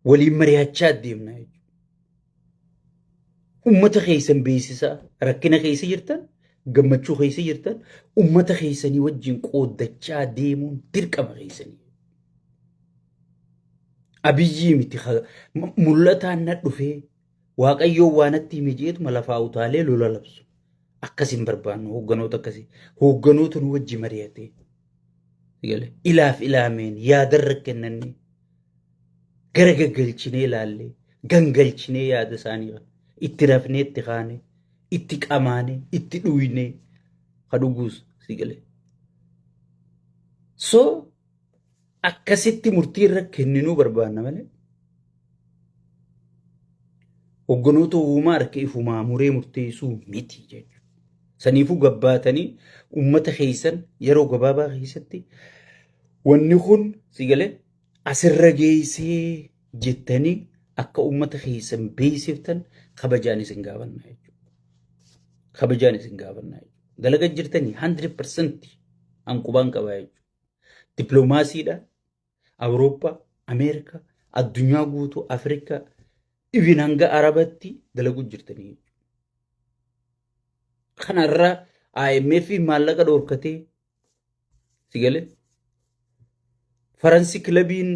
Waliin mari'achaa deemna jechuudha. Uummata keessan beeksisaa, rakkina keessa jirtan, gammachuu keessa jirtan, uummata keessanii wajjin qooddachaa deemuun dirqama keessanii. Abiyyii miti mul'ataan na dhufee Waaqayyoon waa natti hime jeetuma lafaa utaalee lola labsu. Akkas hin barbaannu hoogganoota akkasii. Hoogganoota nu wajji mari'atee. Ilaaf ilaameen yaadarra kennannee gara gaggalchinee ilaallee gangalchinee yaada isaanii kana itti rafnee itti kaanee itti qamaanee itti dhuynee ka dhuguus si galee. So akkasitti murtii irra kenninuu barbaanna malee hogganoota uumaa harka ifumaa muree murteessuu miti jechuudha. Saniifuu gabbaatanii uummata keessan yeroo gabaabaa keessatti wanni kun si galee asirra geessee jettanii akka uummata keessan beeksiftan kabajaan isin gaafanna jechuudha. Kabajaan isin gaafanna jechuudha. Dalaga jirtanii 100% an qubaan qabaa jechuudha. Dippiloomaasiidhaan Awurooppaa, Ameerikaa, addunyaa guutuu, Afrikaa, even hanga Arabatti dalaguu jirtanii jechuudha. Kanarra IMF maallaqa dhoorkatee si galee Faransi kilabiin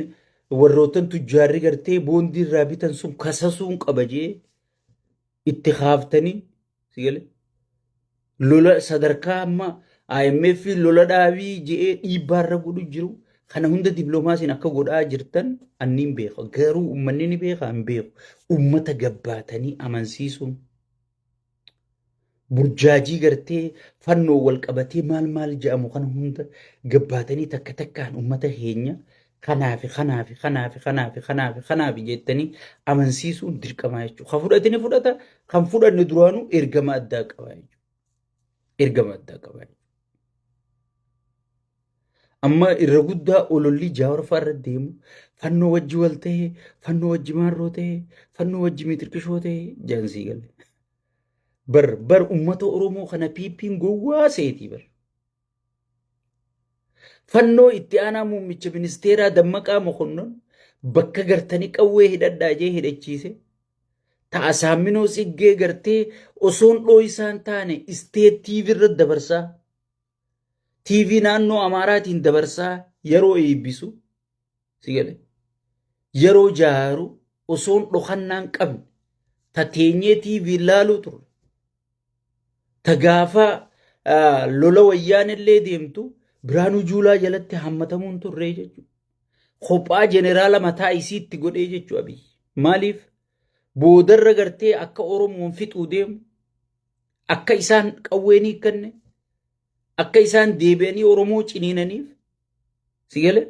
warroottan tujjaarri gartee boondii irraa bitan sun kasasuun qaba jee itti kaaftanii si galee lola sadarkaa amma IMF lola dhaabii je'ee dhiibbaa irra godhu jiru kana hunda dippiloomaasiin akka godhaa jirtan anniin beeka garuu uummanni ni beeka hin beeku uummata gabbaatanii amansiisuun burjaajii gartee fannoo wal qabatee maal maal jedhamu kana hunda gabbaatanii takka takkaan uummata keenya kanaafi kanaafi kanaafi kanaafi kanaafi kanaafi jettanii amansiisuun dirqamaa jechuudha. Kan fudhate ni fudhata, kan fudhanne duraanuu ergama addaa qaba jechuudha. Ergama addaa qaba jechuudha. Amma irra guddaa ololli Jaawar fa'aa irra deemu fannoo wajji wal ta'e, fannoo wajji maarroo ta'e, fannoo wajji mitirqishoo ta'e jaansii galle. Bar bar uummata Oromoo kana PP'n gowwaa seetii bar. Fannoo itti aanaa muummicha ministeeraa Dammaqaa Mokonnon bakka gartanii qawwee hidhadhaa jee hidhachiise. Ta'a Saamminoo Tsiggee gartee osoon dhooysaan taane isteet TV irra dabarsaa. TV naannoo Amaaraatiin dabarsaa yeroo eebbisu. Si gale. Yeroo jaaru osoon dhokannaan qabne ta teenyee TV laaluu turre. Ta gaafa lola wayyaanillee deemtu Biraanuu Juulaa jalatti hammatamuun turree jechuudha. Kophaa jeneraala mataa isiitti godhee jechuudha Abiyyi. Maaliif? Boodarra gartee akka Oromoon fixuu deemu, akka isaan qawwee ni hiikkanne, akka isaan deebi'anii Oromoo ciniinaniif si galee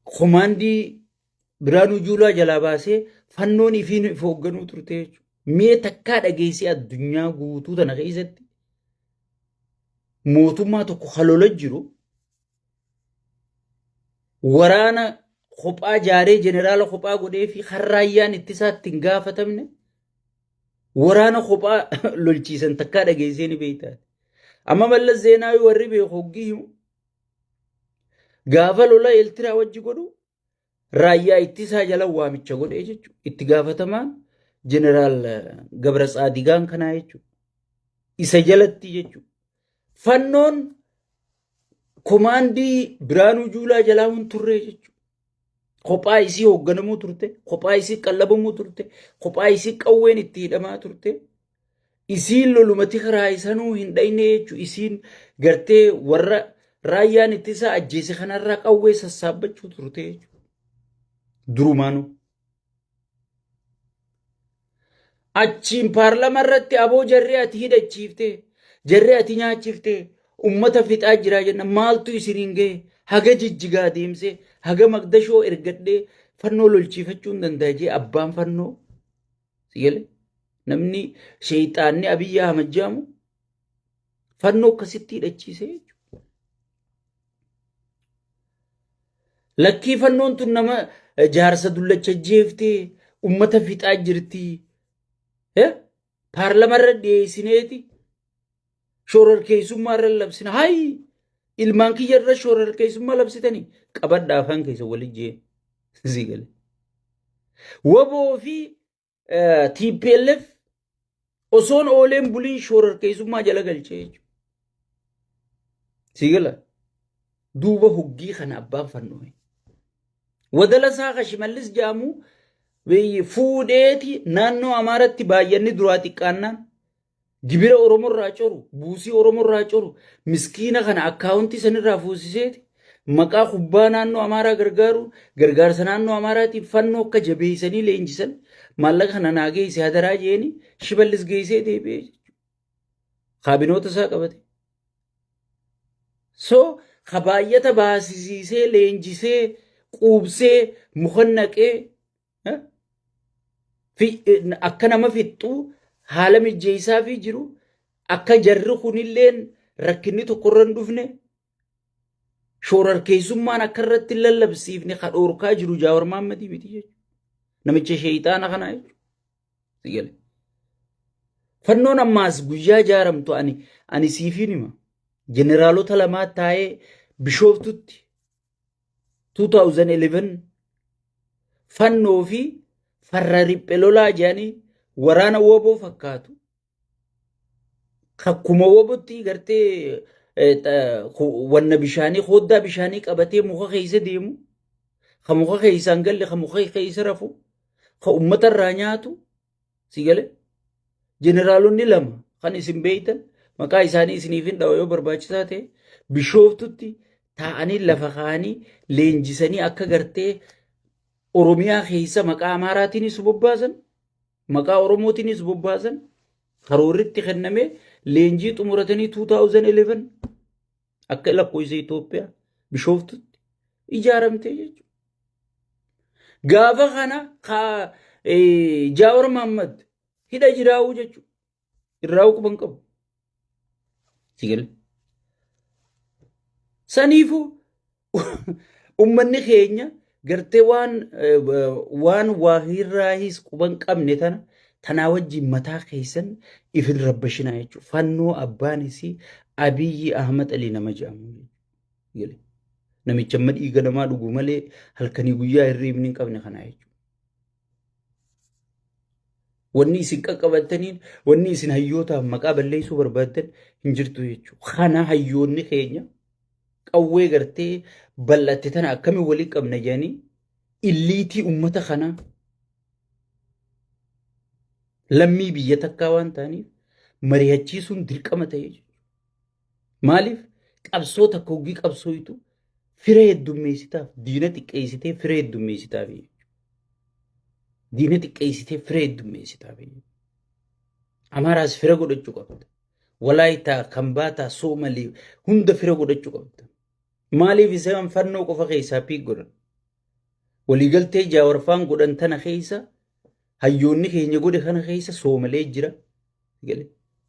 komaandii Biraanuu Juulaa jalaa baasee fannoon ifiin if hoogganuu turte jechuudha. Mee takkaa dhageessee addunyaa guutuu tana keessatti mootummaa tokko kan lola jiru waraana kophaa jaaree jeneraala kophaa godhee fi kan raayyaan ittisaatti hin gaafatamne waraana kophaa lolchiisan takkaa dhageessee ni beektaa. Amma Mallas Zeenaawii warri beeku hoggii himu gaafa lola Eeltiraa wajji godhu raayyaa ittisaa jala waamicha godhee jechuudha. Itti gaafatamaan jeneraal Gabra Tsaadigaan kanaa jechuudha. Isa jalatti jechuudha. Fannoon komaandii Biraanuu Juulaa jalaa hin turree jechuudha. Kophaa isii hoogganamuu turte, kophaa isii qallabamuu turte, kophaa isii qawween itti hidhamaa turte. Isiin loluma Tigraay sanuu hin dhayne jechuudha. Isiin gartee warra raayyaan ittisaa ajjeese kanarraa qawwee sassaabbachuu turte jechuudha. Durumaanuu. Achiin paarlama irratti aboo jarri ati hidhachiifte, jarri ati nyaachifte, ummata fixaa jiraa jenna maaltu isiniin gahe haga jijjigaa deemsee haga maqdashoo ergadhee fannoo lolchiifachuu hin danda'a jee abbaan fannoo. Si galee? Namni sheeyxaanni Abiyyi Ahmad jedhamu fannoo akkasitti hidhachiise jechuudha. Lakkii fannoon tun nama jaarsa dullacha jeeftee ummata fixaa jirti. Paarlamarra dhiyeessineeti shororkeessummaa irra labsina. Hayi ilmaan kiyya irra shororkeessummaa labsitanii qabadhaa afaan keessa wali jee. Sii gale. Waboo fi TPLF osoon ooleen buliin shoorarkeessummaa jala galchee jechuudha. Sii gala. Duuba hoggii kana abbaan fannoo. Wadala isaa ka Shimallis jedhamu fuudheeti naannoo Amaaratti baay'anni duraa xiqqaannaan gibira Oromoo irraa coru, buusii Oromoo irraa coru, miskiina kana akkaawuntii sanirraa fuusiseeti maqaa kubbaa naannoo Amaaraa gargaaru, gargaarsa naannoo Amaaraatiin fannoo akka jabeessanii leenjisan maallaqa kana naa geesse hadaraa jeeni Shimallis geessee deebi'ee jechuudha. Kaabinoota isaa qabate. So ka baay'ata baasisiisee leenjisee quubsee muka naqee akka nama fixxu haala mijjeessaa fi jiru akka jarri kunilleen rakkinni tokko irra hin dhufne shoorarkeessummaan akka irratti hin lallabsiifne ka dhoorkaa jiru Jaawar Mahammadii miti jechuudha. Namicha sheeyxaana kanaa jechuudha. Si gale. Fannoon ammaas guyyaa ijaaramtu ani siifin hima. Jeneraalota lamaa taa'ee Bishooftutti 2011 fannoo fi farra riphe lolaa jedhanii waraana woboo fakkaatu. Akkuma wobotti gartee wanna bishaanii hoddaa bishaanii qabatee muka keessa deemu, ka muka keessaan galle, ka muka keessa rafu, ka uummata irraa nyaatu si gale. Jeneraalonni lama kan isin beektan maqaa isaanii isiniif hin dhawa yoo barbaachisaa ta'e Bishooftutti taa'anii lafa kaa'anii leenjisanii akka gartee Oromiyaa keessa maqaa Amaaraatiinis bobbaasan maqaa Oromootiinis bobbaasan karoorritti kennamee leenjii xumuratanii 2011 akka lakkoofsa Itoophiyaa Bishooftutti ijaaramtee jechuudha. Gaafa kana Jaawar Mahammad hidha jiraa'uu jechuudha. Irraa quban qabu. Sigale. Saniifuu ummanni keenya gartee waan waahirraahis quban qabne tana tanaa wajjin mataa keessan ifin rabbashinaa jechuudha. Fannoo abbaan isii Abiyyi Ahmad Alii nama jedhamu. Namicha amma dhiiga namaa dhugu malee halkanii guyyaa hirriibni hin qabne kanaa jechuudha. Wanni isin qaqqabattaniin wanni isin hayyootaaf maqaa balleessuu barbaaddan hin jirtu jechuudha. Kana hayyoonni keenya qawwee gartee bal'atte tana akkamiin walii qabna jedhanii illiitii uummata kanaa lammii biyya takkaa waan ta'aniif mari'achiisuun dirqama ta'ee jechuudha. Maaliif qabsoo takka hoggii qabsooytu fira heddummeessitaaf diina xiqqeessitee fira heddummeessitaaf jechuudha. Diina xiqqeessitee fira heddummeessitaaf jechuudha. Amaaraas fira godhachuu qabda. Walaayitaa, Kambaataa, Soomalii hunda fira godhachuu qabda. Maaliif isaan fannoo qofa keessaa piik godhan? Waliigaltee jaawarfaan godhan tana keessa hayyoonni keenya godhe kana keessa Soomalee jira,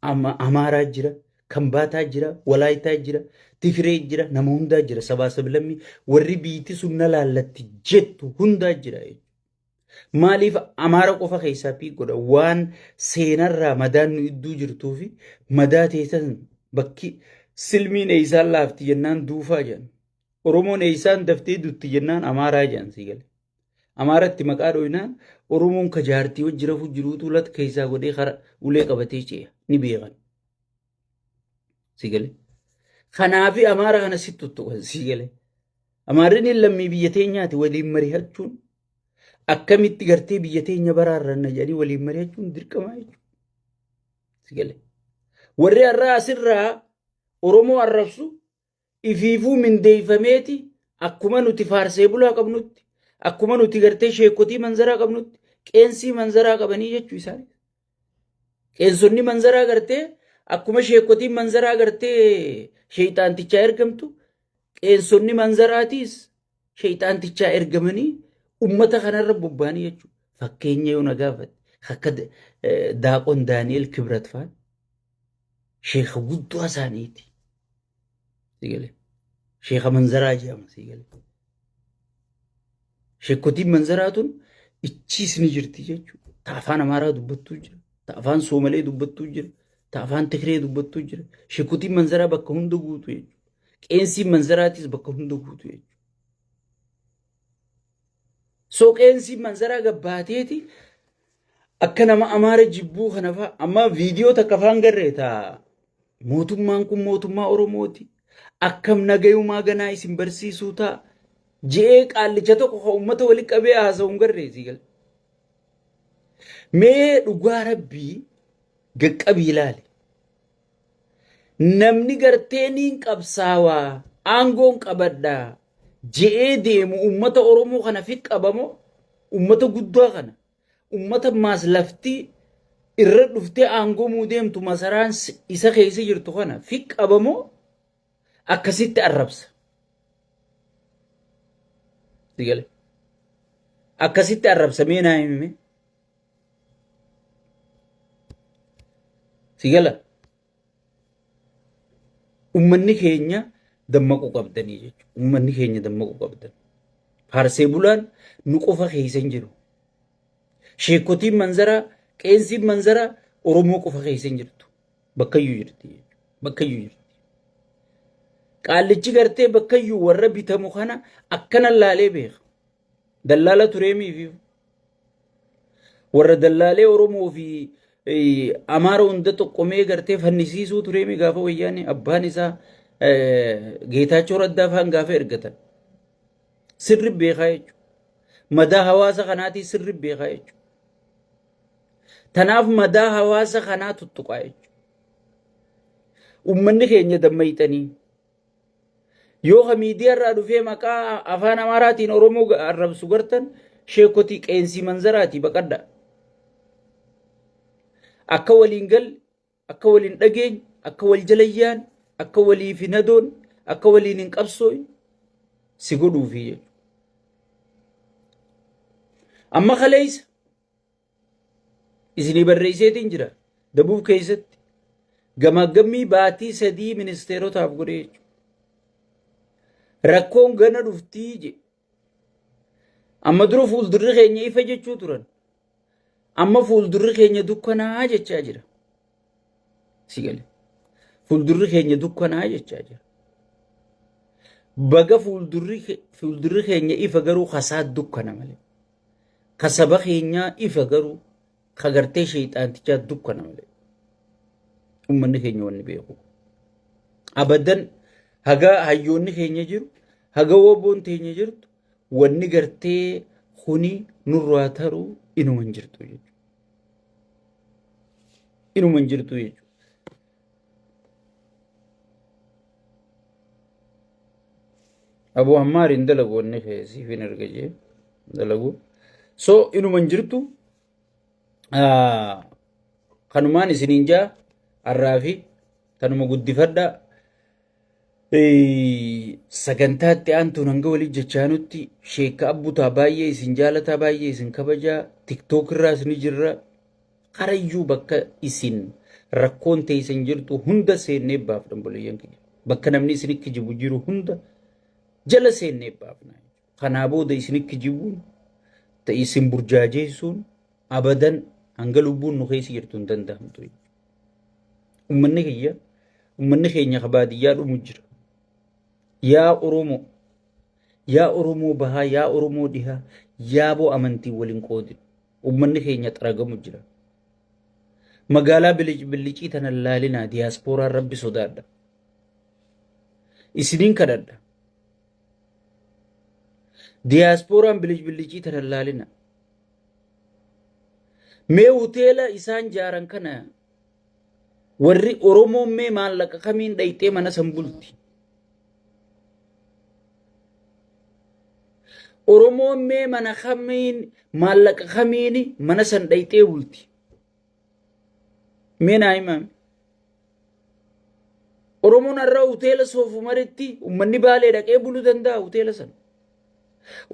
Amaaraa jira, Kambaataa jira, Walaayitaa jira, Tigiree jira, nama hundaa jira, sabaa sablammii warri biitti sun na laallatti jettu hundaa jira. Maaliif Amaara qofa keessaa piik godha? Waan seenarraa madaan nu idduu jirtuu fi madaa teessan bakki silmiin eeysaan laafti jennaan duufaa jedhan. Oromoon eeysaan daftee dutti jennaan Amaaraa jedhan sii gale. Amaaratti maqaa dhoynaan Oromoon ka jaartii wajji rafu jiruutu lat keessaa godhee kara ulee qabatee ce'a ni beekan. Sii gale. Kanaafi Amaara kana si tuttuqan sii gale. Amaarri lammii biyya teenyaati waliin mari'achuun akkamitti gartee biyya teenya baraarranna jedhanii waliin mari'achuun dirqama jechuudha. Si gale. Warri har'aa asirraa Oromoo arrabsu ifiifuu mindeeyfameeti akkuma nuti faarsee bulaa qabnutti akkuma nuti gartee sheekotii manzaraa qabnutti qeensii manzaraa qabanii jechuu isaanii. Qeensonni manzaraa gartee akkuma sheekotiin manzaraa gartee sheeyxaantichaa ergamtu qeensonni manzaraatiis sheeyxaantichaa ergamanii ummata kanarra bobba'anii jechuudha. Fakkeenya yoo na gaafatte akka daaqon Daani'el Kibrat fa'aa sheeka guddaa isaaniiti. Sigale. Sheeka manzaraa jedhama sigale. Sheekotiin manzaraa tun ichiis ni jirti jechuudha. Ta afaan Amaaraa dubbattuu jira. Ta afaan Soomalee dubbattuu jira. Ta afaan Tigree dubbattuu jira. Sheekotiin manzaraa bakka hunda guutu jechuudha. Qeensiin manzaraatis bakka hunda guutu jechuudha. So qeensi manzaraa gabbaateeti akka nama Amaara jibbuu kana fa'a amma viidiyoo takka faan garree taa mootummaan kun mootummaa Oromooti. Akkam nagayumaa ganaa isin barsiisuu ta'a. Je'ee qaallicha tokko kan uummata walitti qabee haasa'u hin garree sii gala. Mee dhugaa rabbii gaqqabii ilaali. Namni gartee niin qabsaawaa aangoon qabadhaa je'ee deemu uummata Oromoo kana fi qabamoo uummata guddaa kana uummata maas lafti irra dhuftee aangomuu deemtu masaraan isa keessa jirtu kana fi qabamoo akkasitti arrabsa. Sigale. Akkasitti arrabsa mee naa himi. Sigala. Ummanni keenya dammaquu qabdanii jechuudha. Ummanni keenya dammaquu qabdan. Faarsee bulaan nu qofa keessa hin jiru. Sheekotiin manzaraa, qeensiin manzaraa Oromoo qofa keessa hin jirtu. Bakkayyuu jirti jechuudha. Bakkayyuu jirti. Qaallichi gartee bakkayyuu warra bitamu kana akkana laalee beeka. Dallaala tureemiifi warra dallaalee Oromoo fi Amaara hunda xoqqomee gartee fannisiisuu tureemi gaafa wayyaanee abbaan isaa Geetaachoo Raddaa faan gaafa ergatan. Sirri beekaa jechuudha. Madaa hawaasa kanaatii sirri beekaa jechuudha. Tanaaf madaa hawaasa kanaa tuttuqaa jechuudha. Uummanni keenya dammayxanii yoo ka miidiyaa irraa dhufee maqaa afaan Amaaraatiin Oromoo arrabsu gartan sheekotii qeensii manzaraatii baqadha. Akka waliin galle, akka waliin dhageenye, akka wal jalayyaan, akka waliif hin hadoon, akka waliin hin qabsooyne si godhuufi jechuudha. Amma kaleessa isinii barreesseetiin jira Dabuub keessatti gamaaggammii baatii 3 ministeerotaaf godhee jechuudha. Rakkoon gana dhuftii jedhe. Amma dura fuuldurri keenya ifa jechuu turan. Amma fuuldurri keenya dukkanaa jechaa jira. Si gale. Fuuldurri keenya dukkanaa jechaa jira. Baga fuuldurri keenya ifa garuu kasaa dukkana malee. Ka saba keenyaa ifa garuu ka gartee sheexaantichaa dukkana malee. Uummanni keenya wanni beeku. Abadan haga hayyoonni keenya jiru, haga woboon teenya jirtu, wanni gartee kuni nurraa taruu inuma hin jirtu jechuudha. Inuma hin jirtu jechuudha. Abu Ammaar hin dalagu wanni kee siif hin erga jee dalagu. So inuma hin jirtu. Kanumaan isiniin jaa har'aa fi tanuma guddifadha. Sagantaa itti aantuun hanga walii jechaanutti sheekka abbutaa baay'ee isin jaalataa baay'ee isin kabajaa tiktook irraas ni jirra. Karayyuu bakka isin rakkoon teessan jirtu hunda seennee baafna obboleeyyan kiyya. Bakka namni isin kijibu jiru hunda jala seennee baafna. Kanaa booda isin kijibuun isin burjaajeessuun abadan hanga lubbuun nu keessa jirtu hin danda'amtu. Uummanni kiyya uummanni keenya ka baadiyyaa dhumu jira. Yaa Oromoo yaa Oromoo bahaa yaa Oromoo dhihaa yaaboo amantii waliin qoodinu. Uummanni keenya xaragamu jira. Magaalaa bilicii tana laalinaa diyaaspooraan rabbi sodaadha. Isiniin kadhadha. Diyaaspooraan bilicii tana laalina. Mee hoteela isaan jaaran kana warri Oromoon mee maallaqa kamiin dhayxee mana san bulti? Oromoon mee mana kamiin maallaqa kamiin mana san dhayxee bulti? Mee naa himaa. Oromoon har'a hoteela soofumaritti uummanni Baalee dhaqee buluu danda'a hoteela sana.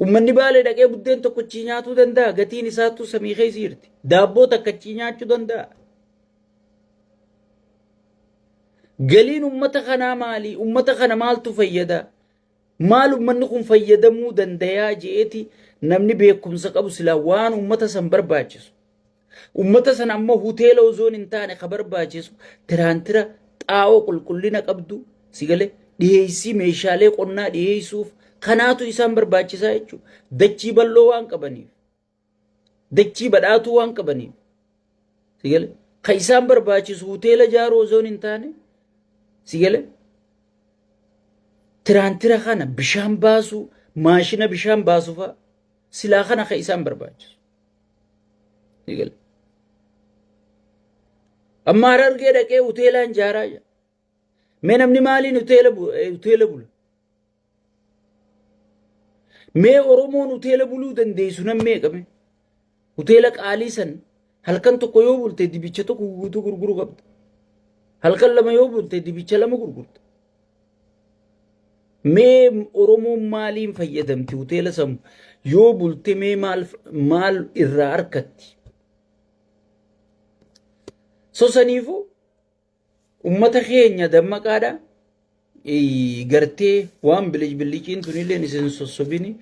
Uummanni Baalee dhaqee buddeen tokkochii nyaatuu danda'a. Gatiin isaattuu samii keessa jirti. Daabboo takkachii nyaachuu danda'a. Galiin uummata kanaa maali? Uummata kana maaltu fayyada? Maal uummanni kun fayyadamuu dandayaa je'eeti namni beekumsa qabu silaa waan uummata san barbaachisu. Uummata sana ammoo hoteela osoon hin taane ka barbaachisu tiraantira xaa'oo qulqullina qabdu si galee dhiyeessii meeshaalee qonnaa dhiyeessuuf Kanaatu isaan barbaachisaa jechuudha. Dachii bal'oo waan qabaniif. Dachii badhaatuu waan qabaniif. Sigale kan isaan barbaachisu hoteela ijaaruu osoo hin taane sigale tiraantira kana bishaan baasuu maashina bishaan baasu fa'a silaa kana kan isaan barbaachisu. Sigale. Amma Harargee dhaqee hoteelaan ijaaraa jira. Mee namni maaliin hoteela bula? Mee Oromoon hoteela buluu dandeessu nam meeqa mee? Hoteela qaalii san halkan tokko yoo bulte dibicha tokko guutuu gurguruu qabda. Halkan lama yoo bulte dibicha lama gurgurta. Mee Oromoon maaliin fayyadamti hoteela san yoo bulte mee maal maal irraa arkatti? Sosaniifuu Ummata keenya dammaqaadha. Gartee waan bilic biliciin tunilleen isin sossobini.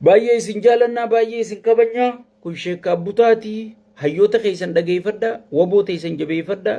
Baay'ee isin jaalannaa baay'ee isin kabajnaa. Kun sheekka abbutaati. Hayyoota keessan dhageeffadhaa. Waboo teessan jabeeffadhaa.